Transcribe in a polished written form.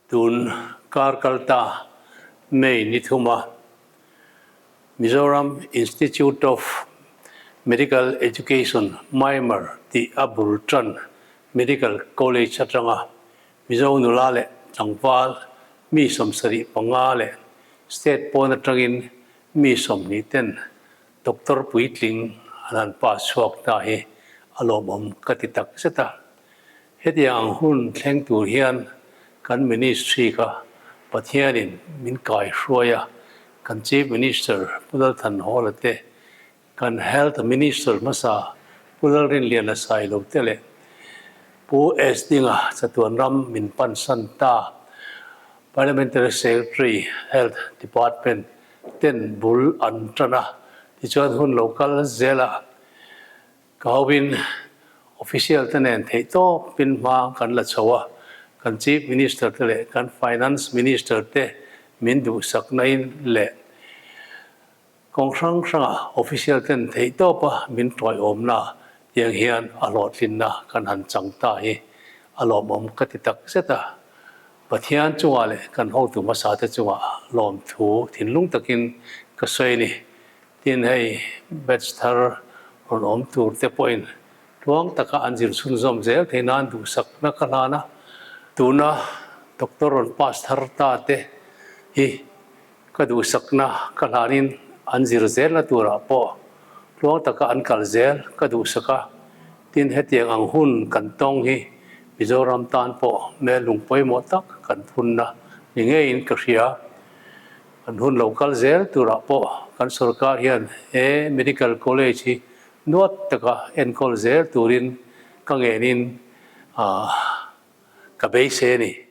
Tun kar kalta May ni thuma Mizoram Institute of Medical Education, MIMER, tih a bul tan Medical College atanga Mizo nula leh tlangval mi 75 leh state pawn atangin mi 20 ten Doctor puitling an han pass chhuak ta hi a lawmawm ka ti tak zet a. Hetiang ang hun thleng tur hian kan Ministry kha Pathianin min kai hruai a, kan Chief Minister Pu Lalthanhawla te, kan Health Minister hmasa Pu Lalrinliana Sailo te leh Pu S Dinga chatuan ram min pansan ta Parliamentary Secretary Health Department ten bul an tan a, tichuan hun lo kal zelah ka hovin official te nen theih tawpin hma kan la chho a, kan Chief Minister te leh kan Finance Minister te min duhsakna in leh kawng hrang hrangah official ten theih tawpa min tawiawmna tiang hian a hlawhtlinna kan han chang ta hi a lawmawm ka ti tak zet a. Pathian chungah leh kan hotu hmasa te chungah lawmthu thinlung takin ka sawi a ni. Tin, hei batch thar rawn awm tur te pawhin tluang taka an zir chhunzawm zel theih nan duhsakna ka hlan a. Tuna doctor rawn pass thar ta te hi ka duhsakna ka hlanin an zir zelna turah pawh tluang taka an kal zel ka duhsak a. Tin, hetiang ang hun kan tawng hi Mizoram tan pawh hmel lung pawimawh tak kan phunna ni ngeiin ka hria. Kan hun lo kal zel turah pawh kan sorkar hian he Medical College hi nuat taka enkawl zel turin ka ngenin ka beisei a ni.